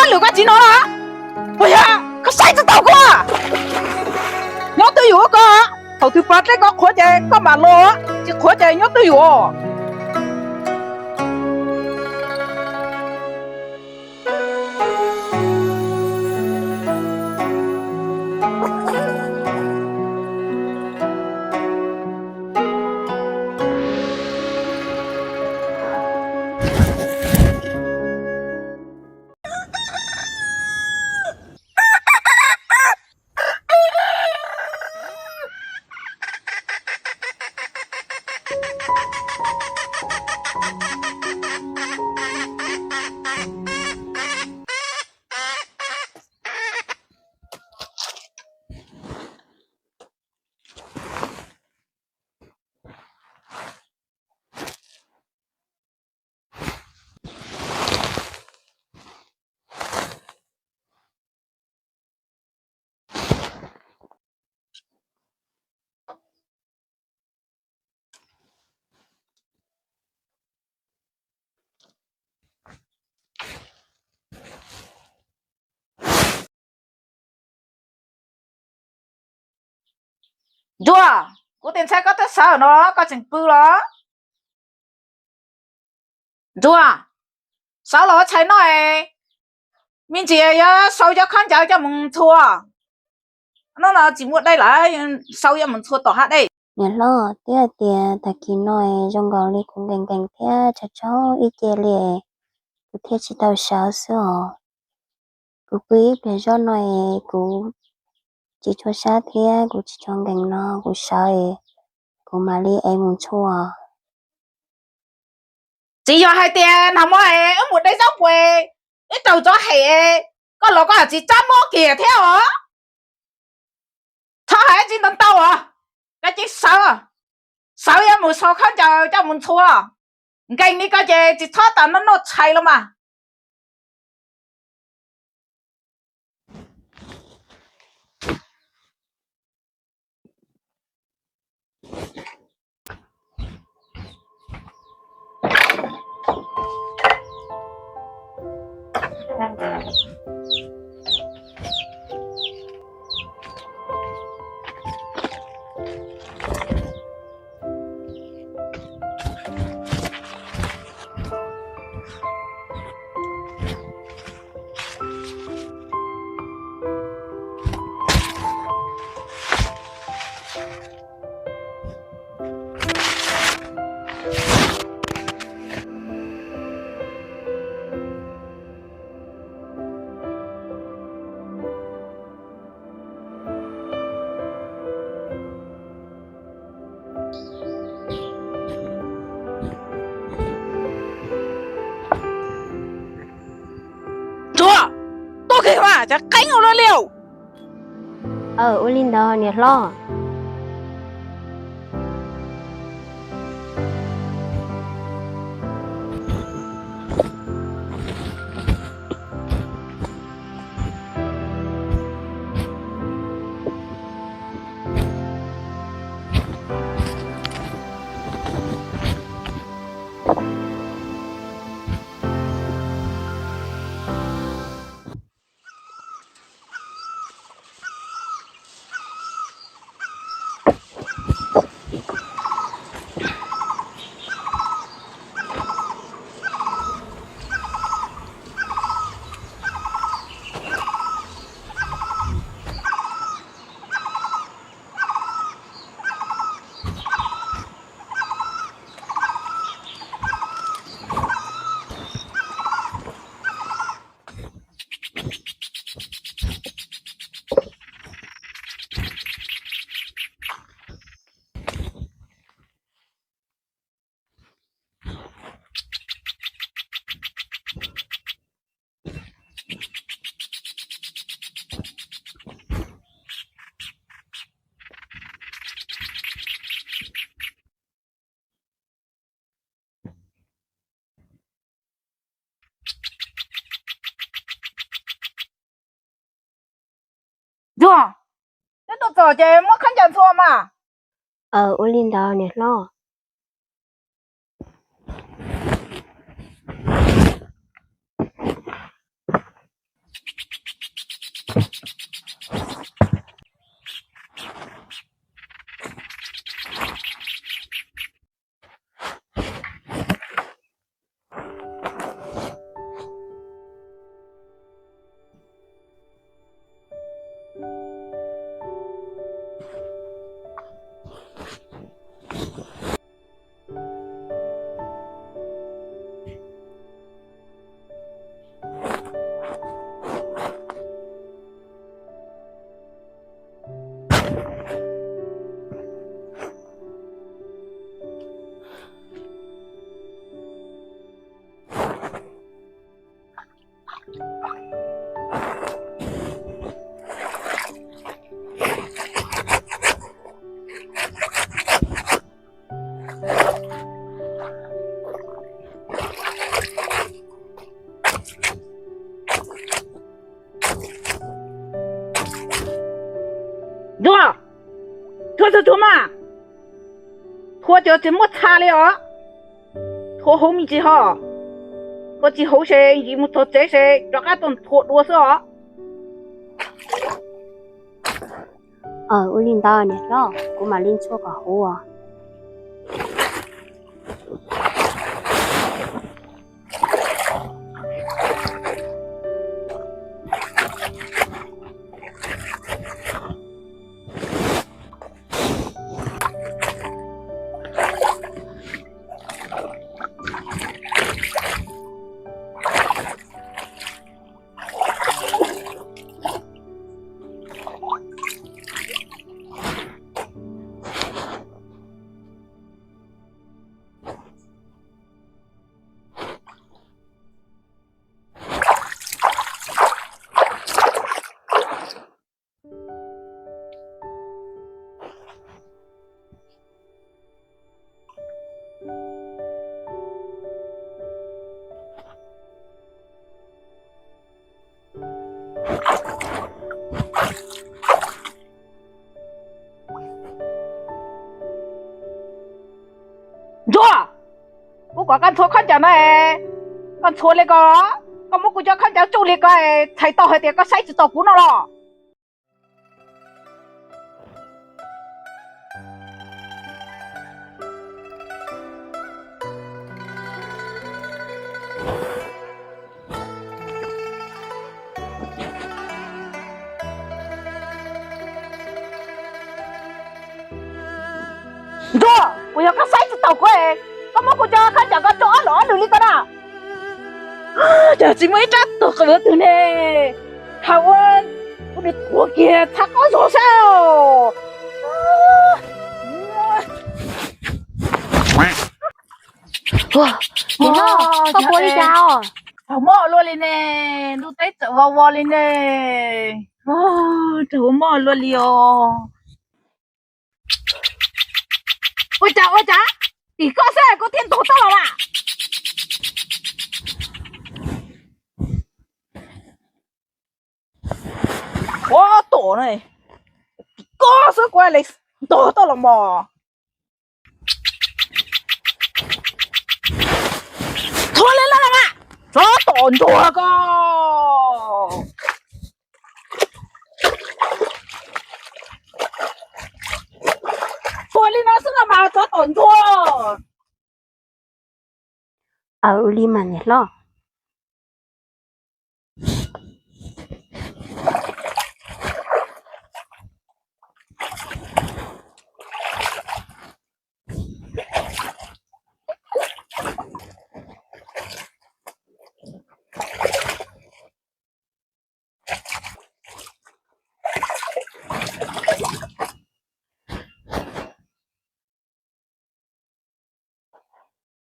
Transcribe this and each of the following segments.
Lwm koj tsis no los? Puas yog koj saib tsis taus koj? Nyob twj ywm koj, thaum twg pom dej koj qhuav ces koj mam los, tsis qhuav ces nyob twj ywm. Ntsuag, kuv tias ntshai koj twb sawv no koj tseem pw los? Ntsuag, sawv los ua tshais noj es, me ntsis yuav sau cov khaub ncaws coj mus ntxhua. Hnub no tsis muaj dej lawm, sau coj mus ntxhua tom hav dej. Niam hlob, twb hais tias tag kis no es zoo nkaus li kuv nkees nkees thiab tsaug tsaug ib ce li, kuv thiaj tsis tau sawv xwb os. Kuv pw ib pliag zoj no es kuv tsis tshua sab thiab kuv tsis tshua nkees no kuv sawv es kuv mam li ev mus ntxhua. Tsis yog hais tias nag hmo es wb mus de zaub puas, wb raug tsov hem, koj los koj tsis tsab mob kiag thiab os. Txhob hais tsis ntau ntau os, koj cia li sawv, sawv yuav mus sau khaub ncaws coj mus ntxhua. Nkees li koj ces tsis txhob tas noj noj tshais los mas. Ntsuag, tuaj kiag mas, cas qeeb ua luaj li. Aw, ua li ntawd niam hlob. Ntsuag, twb tuaj txog ces muab khaub ncaws ntxhua mas. Aw, ua li ntawd niam hlob. Ntsuag, thuav txhua txhua mas, thuav cov tsis muaj txha li os. Thuav hauv me ntsis ho, thuav tsis hauv ces yim mus txog tsev ces rov qab tuaj thuav dua xwb os. Ua li ntawd niam hlob, kuv mam li ntxhua kom huv os. Ntsuag, kuv kom koj ntxhua khaub ncaws no, koj ntxhua li ko, koj muab kuv cov khaub ncaws tsuj li ko, txhais tau hais tias koj saib tsis taus kuv no los? Ntsuag, kuv yog koj saib tsis taus kuv, koj muab kuv cov khaub ncaws ko rau ob lwm ob lwm li ko na. Cas tsis muaj ib rab tug qws twg ne? Thaum ua ua nws tuag kiag txha qab zog saib os. Niam hlob, koj ua li cas os? Raug mob luaj li ne, ntuj teb txawm vau vau li ne. Raug mob luaj li os. Ua cas ua cas, tim koj xwb koj thiaj ntog tau los mas. Ua tom no, tim koj xwb kuv li ntog tau los mos. Thua li los mas, tsov tom ntsuag ko. Thua li no xwb no mas tsov tom ntsuag. Aws, ua li mas niam hlob.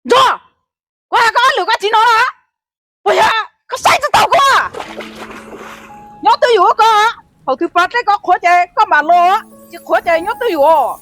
Ntsuag, kuv hais koj ob lwm koj tsis hnov los? Puas yog koj saib tsis taus kuv? Nyob twj ywm koj, thaum twg pom dlej koj qhuav ces koj mam los, tsis qhuav ces nyob twj ywm os.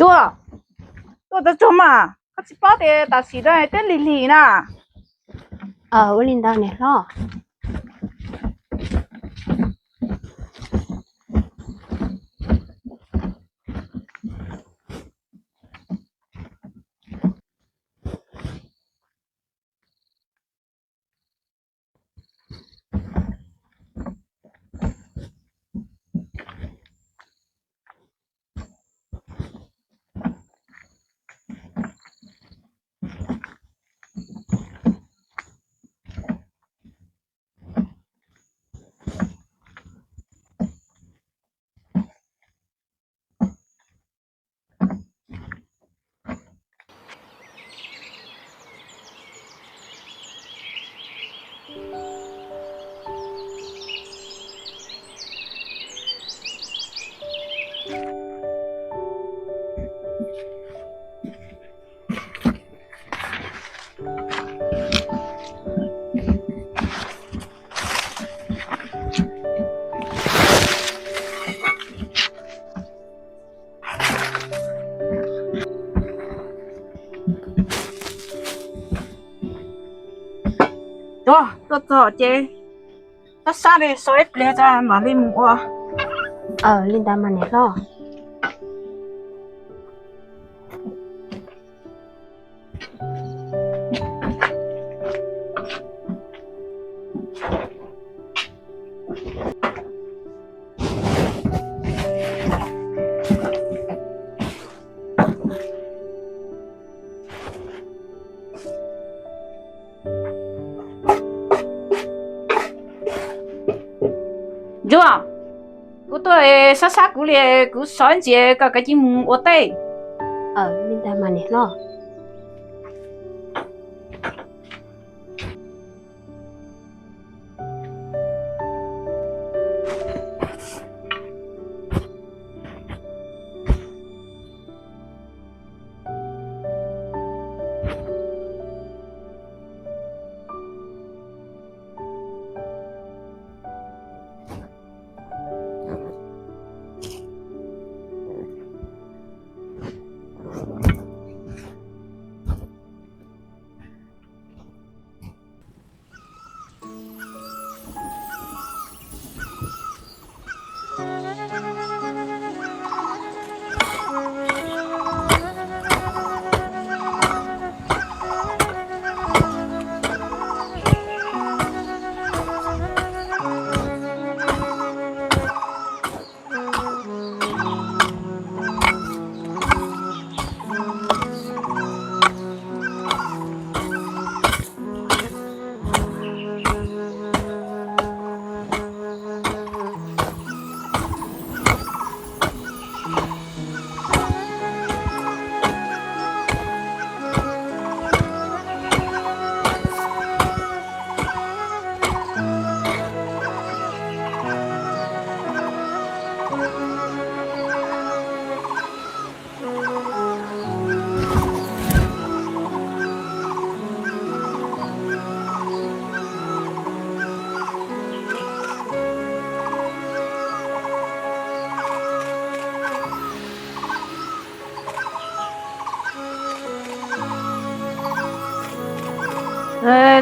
Tsuag, tuaj txog tsuag mas, koj tsis paub tias tam sim no twb lig lig na. Ua li ntawd niam hlob. Tuaj, tuaj txog ces sab sab li so ib pliag tso mam li mus ua. Li ntawd mas niam hlob. Ntsuag, kuv tuaj sab sab kuv li, kuv sawv ntxiv kom kav tsij mus ua teb. Li ntawd mas niam hlob.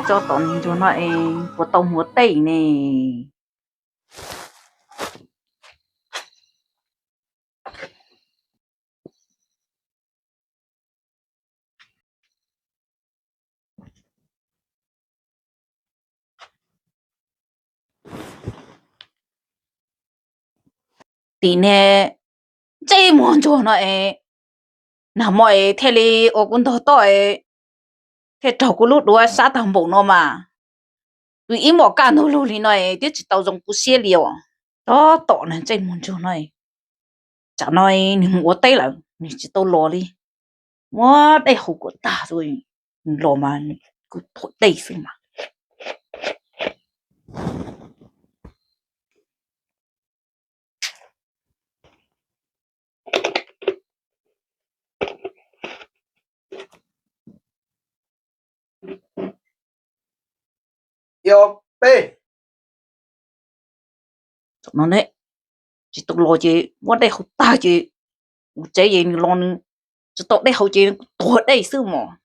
Tso tom ntsuag no es puas tau ua teb ne? Tim niag ntsej muag ntsuag no es, nag hmo es thiaj li ua kuv ntog toj es, thiaj raug kuv lub duav sab tag npaum no mas, tus ib mos kaj ntug lug li no es twb tsis tau zoo kuv siab li os. Tso tom niag ntsej muag ntsuag no, tsam no nws mus ua teb lawm nws tsis tau los li. Muab dej haus kom tag, nws los mas kuv tuag dej xwb mas. Ib ob peb. Thaum no ne, tsis tau los ces muab dej haus tag ces mus tsev ces nws los nws tsis tau dej haus ces tuag dej xwb mos.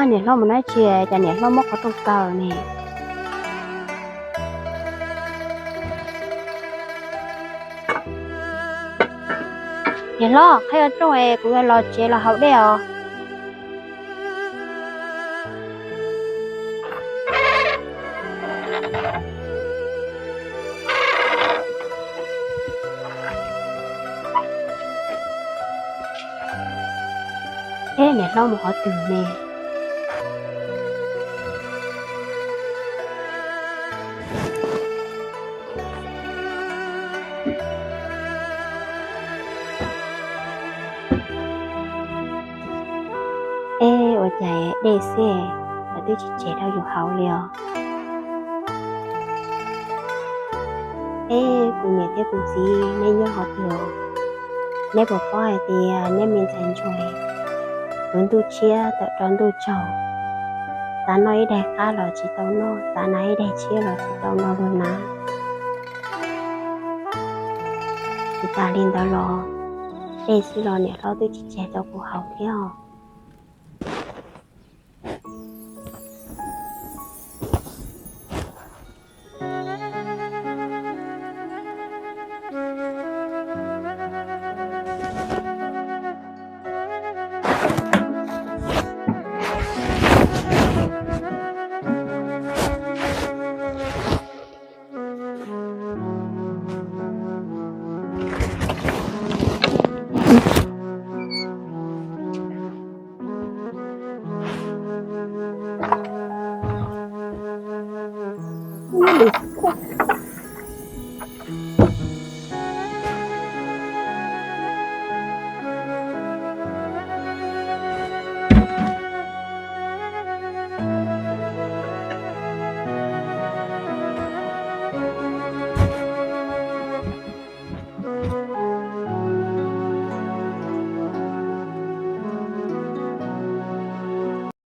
Niam hlob mus nab tsi, cas niam hlob muab qhov rooj kaw ne? Niam hlob, qhib qhov rooj es kuv yuav los tsev los haus dej os. Eb, niam hlob mus qhov twg ne? Eb, ua cas dej xwb, lawv twb tsis tseg rau yus haus li os. Eb, kuv niam thiab kuv txiv, neb nyob qhov twg? Neb puas paub hais tias neb me ntxhais ntsuag, lub ntuj tshiab tawm rau ntuj tsaus, xav noj ib daig qab los tsis tau noj, xav hnav ib daig tshiab los tsis tau noj lub hnav. Tsis tas li ntawd los, dej xwb los niam hlob twb tsis tseg rau kuv haus thiab os.